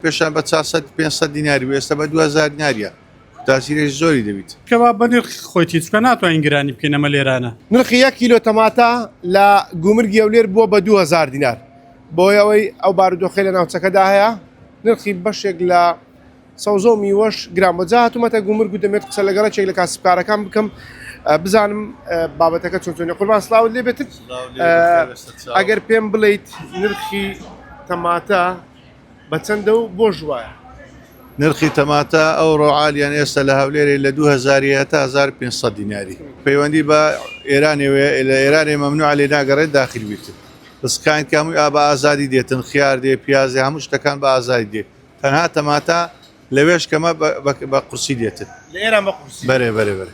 پێشان بە 400 500 دیناری بوو ئێستا بە 2000 دیناریە تاسیرێکی زۆری دەبیت. کەباب بە نرخی خۆیتی چونکە ناتوانین گرانی بکەین ئەمە لێرانە. نرخی یەک کیلۆ تەماتە لە گومرگی هەولێر بووە بە 2000 دینار بەهۆی ئەوەی ئەو بارودۆخەی لە ناوچەکەدا هەیە نرخی بەشێک لە سەوزە و میوەش گران بووە جا هاتوومەتە گومرگ و دەمێت قسە لەگەڵ یەکێک لە کاسبکارەکان بکەم بزانم بابەتەکە چۆن چۆنە قوربان سڵاوت لێ بێتن ئەگەر پێم بڵیت نرخی تەماتە بە چەندە و بۆش وایە؟ نرخی تەماتە ئەوڕۆ عالیان ئێستا لە هەولێرێ لە 2000 هەتا 1500 دیناری پەیوەندی بە ئێرانەوەیە لە ئێرانێ مەمنوع لێ ناگەڕێت داخل بیتن بسکاین کە هەمووی ئا بە ئازادی دێتن خیار دێ پیاز دێ هەموو شتەکان بە ئازادی دێ تەنها تەماتە لەوێش کەمە بە قورسی دێتن لە ئێران بە قورسی بەرێ بەرێ بەرێ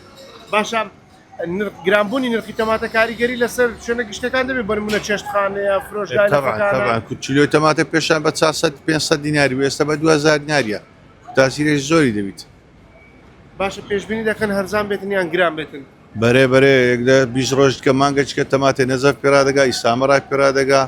باشە نرخ گرانبوونی نرخی تەماتە کاریگەری لەسەر شوێنە گشتەکان دەبێت بۆ نمونە چێشتخانەیە فرۆشگای طبعا طبعا کیلۆی تەماتە پێشان بە 400 500 دیناری و ئێستا بە 2000 دیناریە تاسیرێکی زۆری دەبیت. باشە پێشبینی دەکەن هەرزان بێتن یان گران بێتن؟ بەرێ بەرێ یەک دە 20 ڕۆژ کە مانگە چکە تەماتێ نەزەف پێرا دەگا ئیسامەڕای پێرا دەگا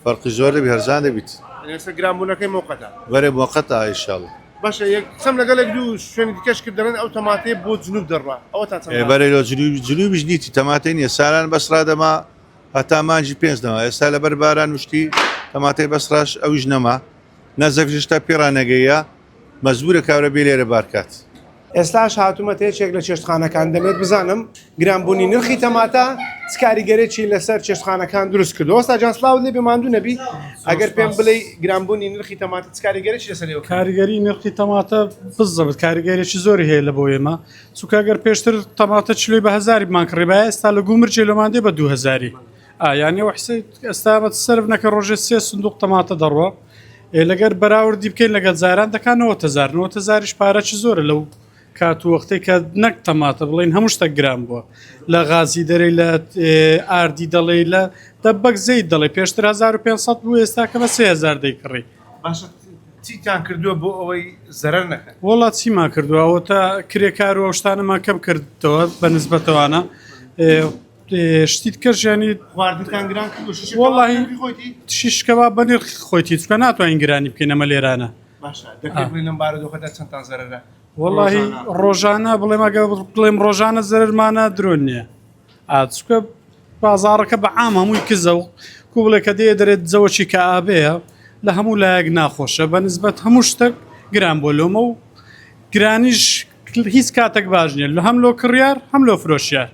فەرقی زۆر دەبی هەرزان دەبیت. یانی ئێستا گرانبوونەکەی مۆقەتە؟ بەرێ مۆقەتە ئیشاڵڵا. باشە یەک قسەم لەگەڵ یەک دوو شوێنی دیکەش کرد دەڵێن ئەو تەماتەیە بۆ جنوب دەڕوا ئەوە تا چەند ڕاستە؟ بەرێ لۆ جنوب جنوبیش نیتی تەماتەی نییە سالان بەسرا دەما هەتا مانگی پێنج نەما ئێستا لەبەر باران وشتی تەماتەی بەسراش ئەویش نەما نەزەفیش هێشتا پێڕا نەگەیە مەجبورە کابرا بێ لێرە بار کات. ئێستاش هاتوومەتە یەکێک لە چێشتخانەکان دەمێت بزانم گرانبوونی نرخی تەماتە چ کاریگەرێکی لەسەر چێشتخانەکان دروست کردووە وەستا جان سڵاوت لێبێ ماندوو نەبی ئەگەر پێم بڵێی گرانبوونی نرخی تەماتە چ کاریگەرێکی لەسەر ئێوە کردووە؟ کاریگەری نرخی تەماتە بزەبت کاریگەرێکی زۆری هەیە لە بۆ ئێمە چونکە ئەگەر پێشتر تەماتە چلۆی بە هەزاری بمان کڕیبایە ئێستا لە گومرگێ لۆمان دێ بە دوو هەزاری ئا یانی ئەو حسێ ئێستا بە سەرف نەکە ڕۆژێ سێ سندوق تەماتە دەڕوا ئێ لەگەر بەراوردی بکەین لەگەڵ جاران دەکا 90 هەزار 90 هەزاریش پارە چ زۆرە لەو کات و وەختەی کە نەک تەماتە بڵێین هەموو شتێک گران بووە لە غازی دەرەی لە ئاردی دەڵێی لە دەبەک زەیت دەڵێ پێشتر 1500 بوو ئێستا کە بە 3000 دەیکڕی. باشە چیتان کردووە بۆ ئەوەی زەرەر نەکەن؟ وەڵا چیمان کردووە ئەوەتا کرێکار و ئەو شتانەمان کەم کردەوە بە نسبەتەوانە شتی دیکەش یانی خواردنتان گران کردووە شیشە وەڵاهی کەباب بە نرخی خۆیتی؟ شیش کەباب بە نرخی خۆیتی چونکە ناتوانین گرانی بکەین ئەمە لێرانە. باشە دەکرێت بڵێین لەم بارودۆخەدا چەندتان زەرەرە؟ وەڵاهی ڕۆژانە بڵێم ئەگەر بڵێم ڕۆژانە زەرەرمانە درۆ نییە ئا چونکە بازاڕەکە بە عام هەمووی کزە و کو بڵێ کە دێ دەرێت جەوەکی کەئابەیە لە هەموو لایەک ناخۆشە بە نسبەت هەموو شتێک گران بۆ لۆمە و گرانیش هیچ کاتێک باش نییە لە هەم لۆ کڕیار هەم لۆ فرۆشیار.